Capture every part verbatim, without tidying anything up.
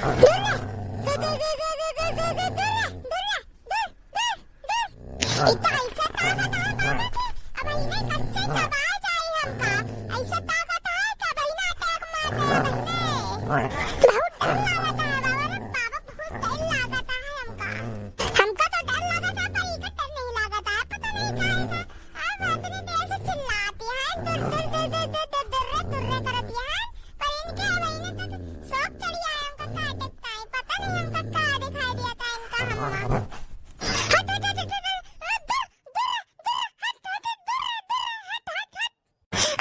दूर रह, दूर, दूर, दूर। इतना ऐसे ताकत है बाबा के, अब इन्हें कच्चे चबा जाई हमका। ऐसे ताकत है कि अब इन्हें attack मार दे अब इन्हें। बहुत डर लागत है बाबा रे बाबा, बहुत डर लागत है हमका। हमका तो डर लागत है, पर इनका डर नहीं लागत है, पता नहीं काहे ना। अब इतनी देर से चिल्लाती है, दुर, दुर, दुर, दुर, दुर, दुर, दुर्रे, दुर्रे करती है, पर इनके अब इन्हें तो शौक चढ़ गया है हमका काटे का, पता नहीं हमका का दिखाई दिया था इनका हमका। हट, हट, हट, हट, हट, हट, दुर, दुर, दुर, दुर, हट, हट, हट, दुर, दुर, हट, हट, हट।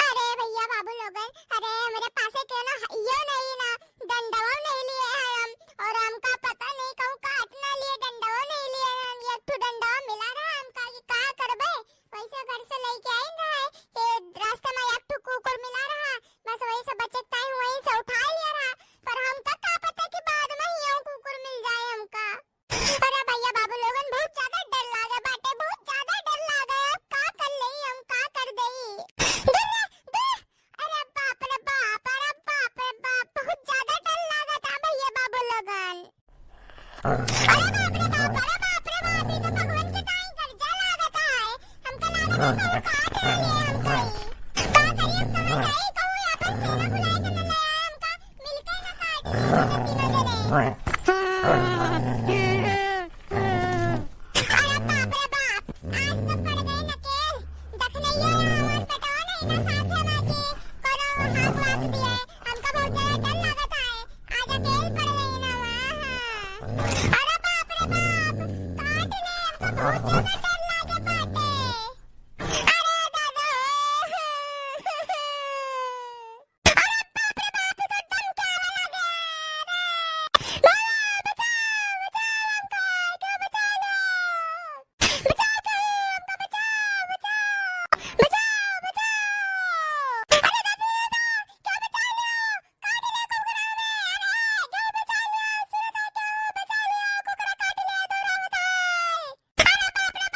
अरे भैया बाबू लोगन, अरे हमरे पासे के ना यो नहीं ना, डंडवा नहीं लिए हैं हम, और हमका पता नहीं कहूँ काट ना लिए, डंडवा नहीं लिए हैं हम, ये एक ठो डंडवा मिला रहा हमका कि का करबे, वैसे घर से लेके आई रहा है, ये रास्ता में एक ठो कुकुर मिला रहा, बस वही से बचे के ताई वहीं से उठा लिया रहा, पर हमका का पता कि बाद में ही यो कुकुर मिल जाए हमका। अरे भैया बाबू लोगन, बहुत ज्यादा डर लागे बाटे, बहुत ज्यादा डर लागे। अब का कर लेई हम, का कर देई? डर, डर, अरे बाप रे बाप, अरे बाप रे बाप, बहुत ज्यादा डर लागत है भैया बाबू लोगन। अरे बाप रे बाप, अरे बाप रे बाप, ये तो भगवान के ताई गर्जा लागत है। हमका लागत है कि काट ले हमका ही। का करी, हम कहाँ जाई, कहूँ अपन सेना बुलाए के न ले आए हमका। मिलके ना काट ले तीनों जने। अरे बाप रे बाप, आज तो पड़ गए नकेल। देखने ये हमार बेटवा नहीं ना साथ है बाकी, कोनो हाथ वाथ दिए, हमका बहुत ज्यादा डर लागत है। आज अकेल पड़ गई ना वहाँ। अरे बाप रे बाप, काट ले, हमका बहुत ज्यादा डर लागे बाटे। अरे दादा। अरे बाप रे बाप, ई तो दम के आवे लागे। अरे बाबा, बचाओ, बचाओ हमका, क्यों बचा लो? बचाओ, क्यों हमका बचाओ, बचाओ, बचाओ, बचाओ। अरे दादी, दादा, क्यों बचा लो? काट ले कुकुरा में, अरे, क्यों बचा लो? सुनो तो, क्यों बचा लो? कुकुरा काट ले, दौड़ा बताए। अरे बाप रे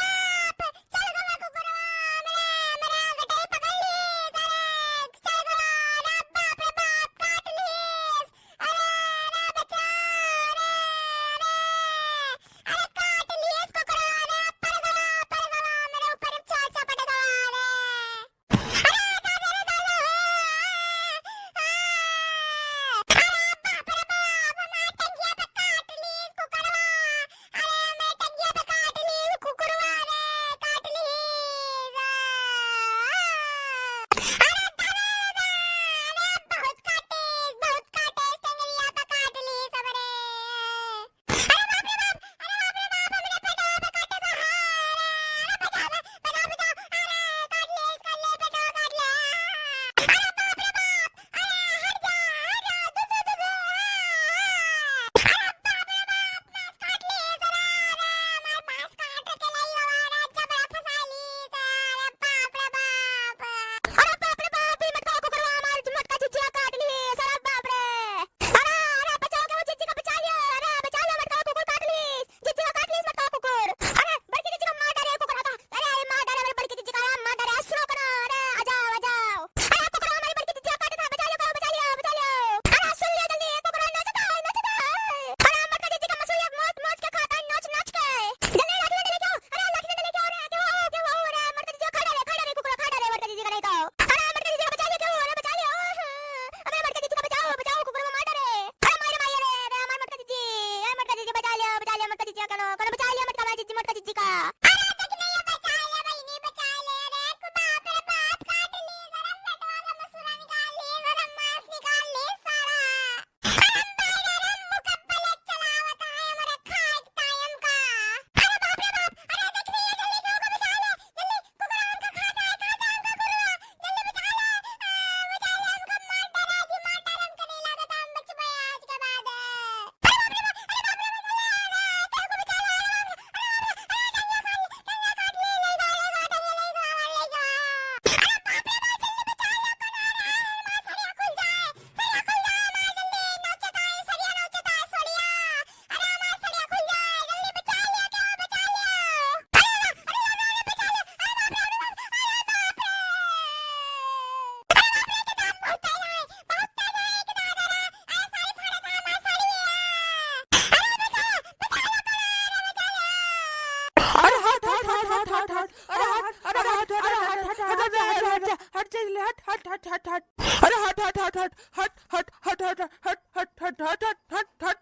हट, हट। अरे हट, हट, हट, हट। हट, हट, हट, हट। हट, हट, हट, हट। हट, हट, हट, हट।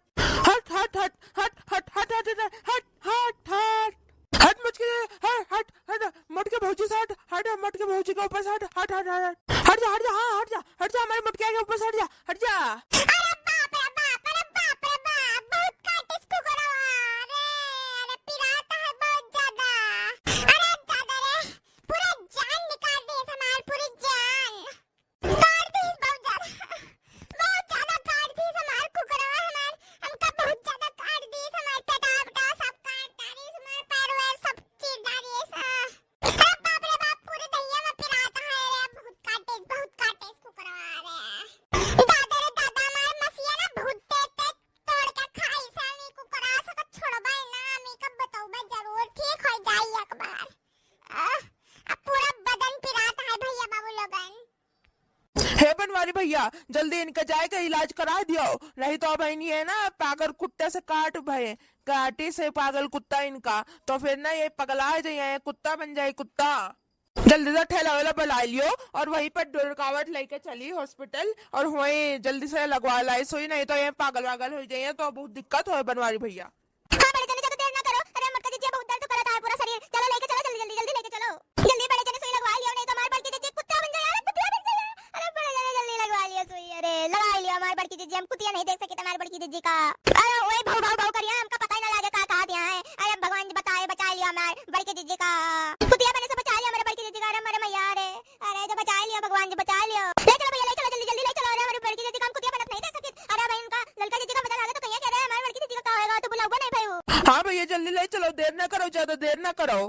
हट, हट, हट, हट। हट, हट, हट। हट, हट, हट। हट, हट, हट। हट, मोटकी, हट, हट, हट। मोटकी भौजी से हट, हट, मोटकी भौजी के ऊपर से हट, हट, हट, हट। हट जा, हट जा, हाँ, हट जा, हट जा, हमारे मोटकिया के ऊपर से हट जा, हट जा। अरे बाप रे बाप, अरे बाप रे बाप, बहुत काटिस कुकुरवा। अरे, अरे, पिरात है बहुत ज्यादा। अरे दादा रे, पूरा जान निकाल दिस हमार, पूरी जान। काट दिस बहुत ज्यादा, बहुत ज्यादा काट दिस हमार कुकुरवा हमार, हमका बहुत ज्यादा काट दिस हमार, पेटा, पेटा सब काट डालिस हमार, पैर वैर सब चीर डालिस। अरे बाप रे बाप, पूरे दहिया में पिरात है रे, बहुत काटिस, बहुत काटिस कुकुरवा रे। दादा रे दादा, हमार मसिया ना बहुत तेज तेज तोड़ के खाई से, हमी कुकुरा से को छोड़बे ना, हमी का बतौबे जरूर, ठीक हो जाई एक बार। आह, अब पूरा बदन पिरात है भैया बाबू लोगन। हे बनवारी भैया, जल्दी इनका जाए के इलाज करा दियो, नहीं तो अब इन्हीं है ना पागल कुत्ते से काट भये, काटी से पागल कुत्ता इनका, तो फिर ना ये पगला जाइए, कुत्ता बन जाए कुत्ता। जल्दी से ठेला वाला बुला लियो और वहीं पर डोरकावट लेके चली हॉस्पिटल और वहीं जल्दी से लगवा लाई सुई, नहीं तो ये पागल वागल हो जाइए तो बहुत दिक्कत हो बनवारी भैया। हाँ बड़े जने, ज्यादा देर ना करो। अरे मोटका जिज्जी बहुत दर्द करत है पूरा शरीर, चलो लेके चलो जल्दी जल्दी जल्दी लेके चलो। जल्दी बड़े जने सुई लगवा लियो, नहीं तो हमार बड़की जिज्जी कुत्ता बन जाए, अरे कुत्ता बन जाए। अरे बड़े जने जल्दी लगवा लियो सुई, अरे लगा लियो हमार बड़की जिज्जी, हम कुतिया नहीं देख सकी हमार बड़की जिज्जी का। अरे ओए भाव भाव भाव करिया, हमका पता ही ना लागे का कहा दिया है। अरे भगवान जी बताए बचा लियो हमार बड़की जिज्जी का, कुतिया बने से बचा लियो हमारे बड़की जिज्जी का। अरे हमारे मैया रे, अरे जो बचा लियो भगवान जी बचा लियो। ले चलो भैया ले चलो जल्दी जल्दी ले चलो, अरे हमारे बड़की जिज्जी का हम कुतिया बनत नहीं देख सकी। अरे भाई उनका ललका जिज्जी का मजा लागे तो कहिया कि अरे हमारे बड़की जिज्जी का का होएगा, तो बुलाऊंगा नहीं भाई वो। हाँ भैया जल्दी ले चलो, देर ना करो, ज्यादा देर ना करो।